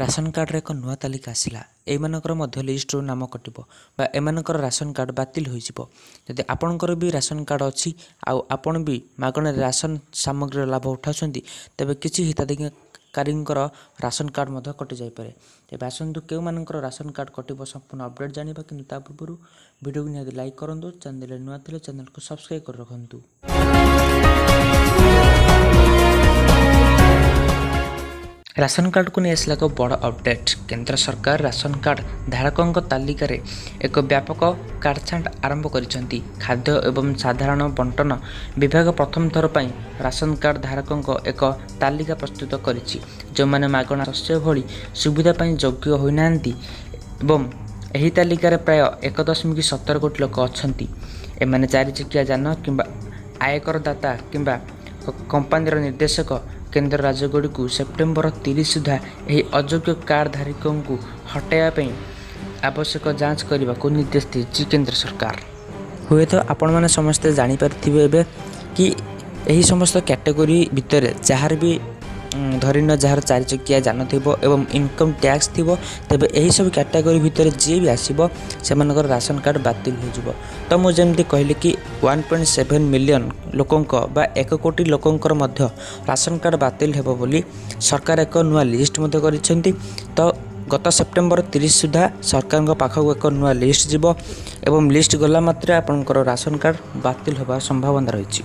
Ration କାର୍ଡ଼ରେ ଏକ ନୂଆ ତାଲିକା ଆସିଲା। ଏଇମାନଙ୍କର ମଧ୍ୟ ଲିଷ୍ଟରୁ ନାମ କଟିବ ବା ଏମାନଙ୍କର ରାସନ କାର୍ଡ଼ ବାତିଲ ହୋଇଯିବ। ଯଦି ଆପଣଙ୍କର ବି ରାସନ କାର୍ଡ଼ ଅଛି ଆଉ ଆପଣ ବି ମାଗଣାରେ ରାସନ ସାମଗ୍ରୀର ଲାଭ ଉଠାଉଛନ୍ତି, ତେବେ କିଛି ହିତାଧିକାରୀଙ୍କର ରାସନ କାର୍ଡ଼ ମଧ୍ୟ କଟିଯାଇପାରେ। ତେବେ ଆସନ୍ତୁ, କେଉଁମାନଙ୍କର ରାସନ କାର୍ଡ଼ କଟିବ ସମ୍ପୂର୍ଣ୍ଣ ଅପଡ଼େଟ୍ ଜାଣିବା। କିନ୍ତୁ ତା ପୂର୍ବରୁ ଭିଡ଼ିଓକୁ ନିହାତି ଲାଇକ୍ କରନ୍ତୁ, ଚ୍ୟାନେଲରେ ନୂଆ ଥିଲେ ଚ୍ୟାନେଲକୁ ସବସ୍କ୍ରାଇବ୍ କରି ରଖନ୍ତୁ। ରାସନ କାର୍ଡ଼କୁ ନେଇ ଆସିଲା ଏକ ବଡ଼ ଅପଡ଼େଟ୍। କେନ୍ଦ୍ର ସରକାର ରାସନ କାର୍ଡ଼ ଧାରକଙ୍କ ତାଲିକାରେ ଏକ ବ୍ୟାପକ କାଟଛାଣ୍ଟ ଆରମ୍ଭ କରିଛନ୍ତି। ଖାଦ୍ୟ ଏବଂ ସାଧାରଣ ବଣ୍ଟନ ବିଭାଗ ପ୍ରଥମ ଥର ପାଇଁ ରାସନ କାର୍ଡ଼ ଧାରକଙ୍କ ଏକ ତାଲିକା ପ୍ରସ୍ତୁତ କରିଛି, ଯେଉଁମାନେ ମାଗଣା ଶସ୍ୟ ଭଳି ସୁବିଧା ପାଇଁ ଯୋଗ୍ୟ ହୋଇନାହାନ୍ତି ଏବଂ ଏହି ତାଲିକାରେ ପ୍ରାୟ 1.17 କୋଟି ଲୋକ ଅଛନ୍ତି। ଏମାନେ ଚାରିଚକିଆ ଯାନ କିମ୍ବା ଆୟକରଦାତା କିମ୍ବା କମ୍ପାନୀର ନିର୍ଦ୍ଦେଶକ। କେନ୍ଦ୍ର ରାଜ୍ୟଗୁଡ଼ିକୁ ସେପ୍ଟେମ୍ବର 30 ସୁଦ୍ଧା ଏହି ଅଯୋଗ୍ୟ କାର୍ଡ଼ଧାରୀଙ୍କୁ ହଟାଇବା ପାଇଁ ଆବଶ୍ୟକ ଯାଞ୍ଚ କରିବାକୁ ନିର୍ଦ୍ଦେଶ ଦେଇଛି କେନ୍ଦ୍ର ସରକାର। ହୁଏତ ଆପଣମାନେ ସମସ୍ତେ ଜାଣିପାରିଥିବେ ଏବେ କି ଏହି ସମସ୍ତ କ୍ୟାଟେଗୋରୀ ଭିତରେ ଯାହାର ବି, ଧରିନିଅ ଯାହାର ଚାରିଚକିଆ ଯାନ ଥିବ ଏବଂ ଇନକମ୍ ଟ୍ୟାକ୍ସ ଥିବ, ତେବେ ଏହିସବୁ କ୍ୟାଟାଗୋରୀ ଭିତରେ ଯିଏ ବି ଆସିବ ସେମାନଙ୍କର ରାସନ କାର୍ଡ଼ ବାତିଲ ହୋଇଯିବ। ତ ମୁଁ ଯେମିତି କହିଲି କି 1.7 ମିଲିୟନ୍ ଲୋକଙ୍କ ବା 1 କୋଟି ଲୋକଙ୍କର ମଧ୍ୟ ରାସନ କାର୍ଡ଼ ବାତିଲ ହେବ ବୋଲି ସରକାର ଏକ ନୂଆ ଲିଷ୍ଟ ମଧ୍ୟ କରିଛନ୍ତି। ତ ଗତ ସେପ୍ଟେମ୍ବର 30 ସୁଦ୍ଧା ସରକାରଙ୍କ ପାଖକୁ ଏକ ନୂଆ ଲିଷ୍ଟ ଯିବ ଏବଂ ଲିଷ୍ଟ ଗଲା ମାତ୍ରେ ଆପଣଙ୍କର ରାସନ କାର୍ଡ଼ ବାତିଲ ହେବାର ସମ୍ଭାବନା ରହିଛି।